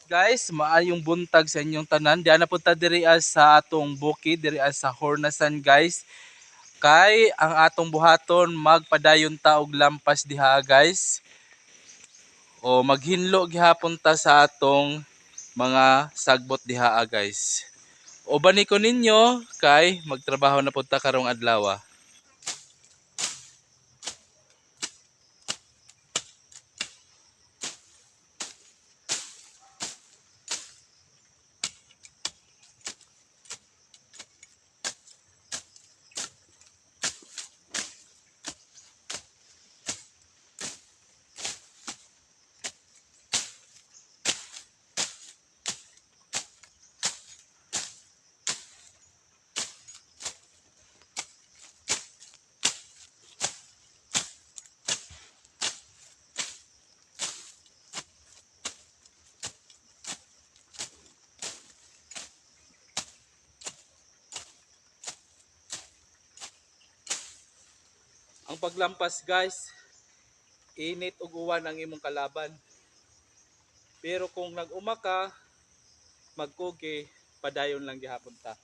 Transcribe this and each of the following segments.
Guys, maayong buntag sa inyong tanan. Diyan na punta diri sa atong bukid, diri sa Hornasan, guys. Kay ang atong buhaton, magpadayon ta og lampas diha, guys. O maghinlo gihapon ta sa atong mga sagbot diha, guys. O bani ko ninyo kay magtrabaho na punta karong adlaw. Ang paglampas, guys, init ug uwan ang imong kalaban. Pero kung nag-uma ka, magkugi, padayon lang gihapon ta.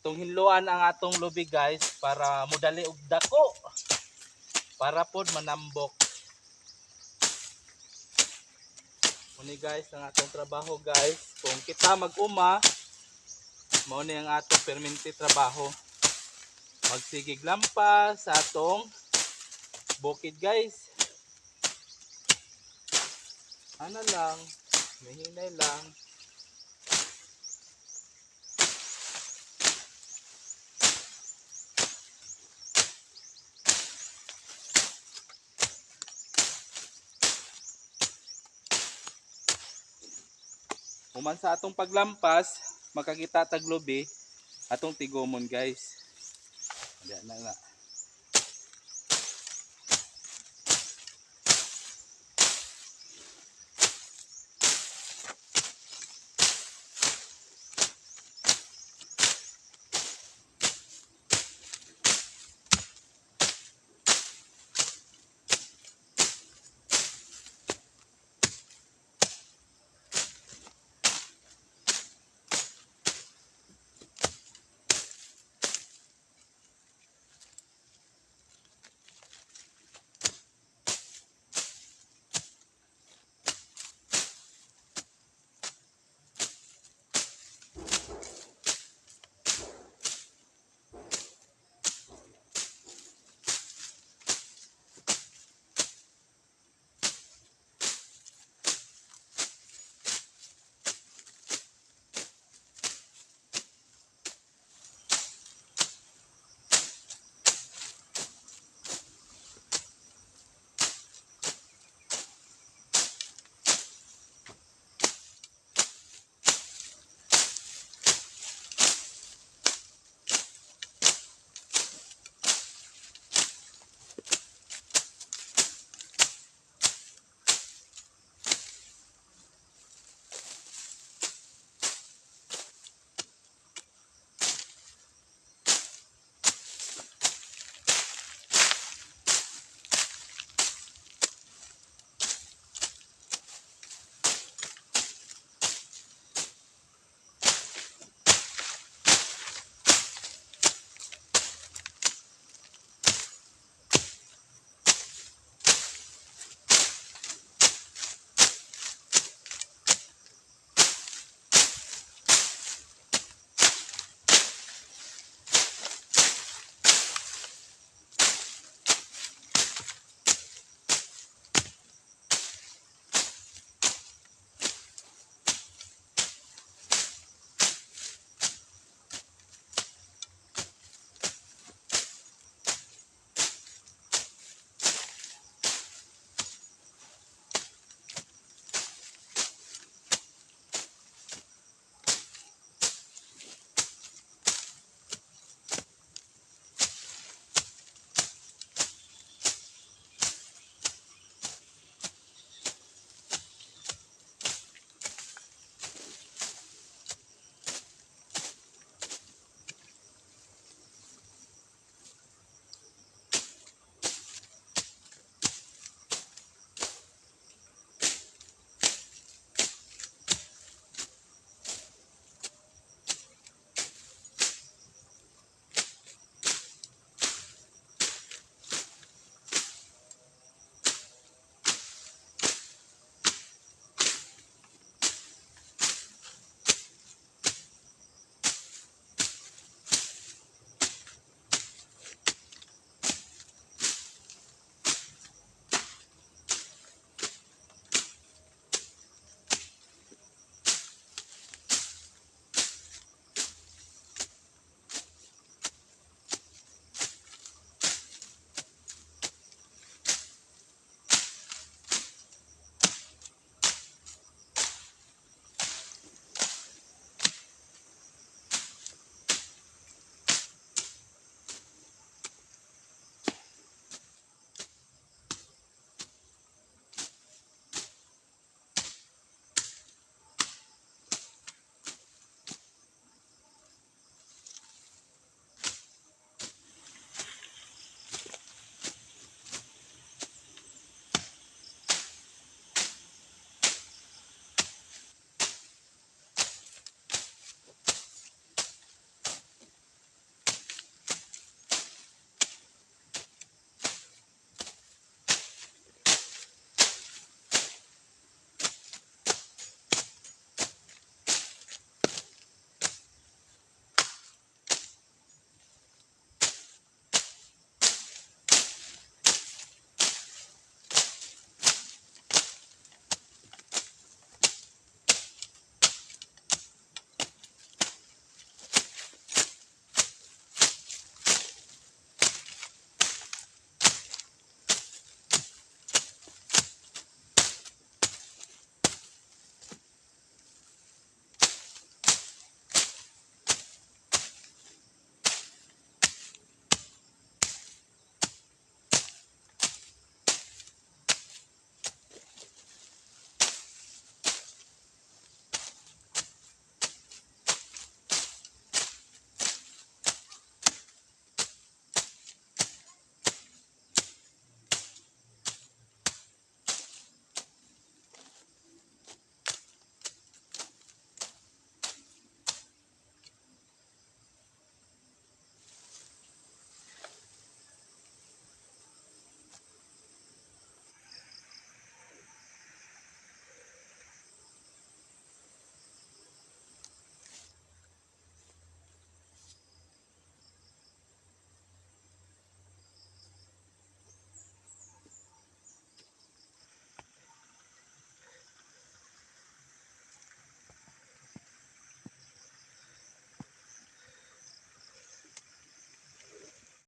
Atong hinloan ang atong lubi, guys, para modali og dako. Para pod manambok. Muni, guys, ang atong trabaho, guys. Kung kita mag-uma, mao ni ang atong perminti trabaho. Magsigig lampas sa atong bukid, guys. Ana lang, mihinay lang. Human sa atong paglampas, makakita tag lubi, atong tigomon, guys. Diyan na nga.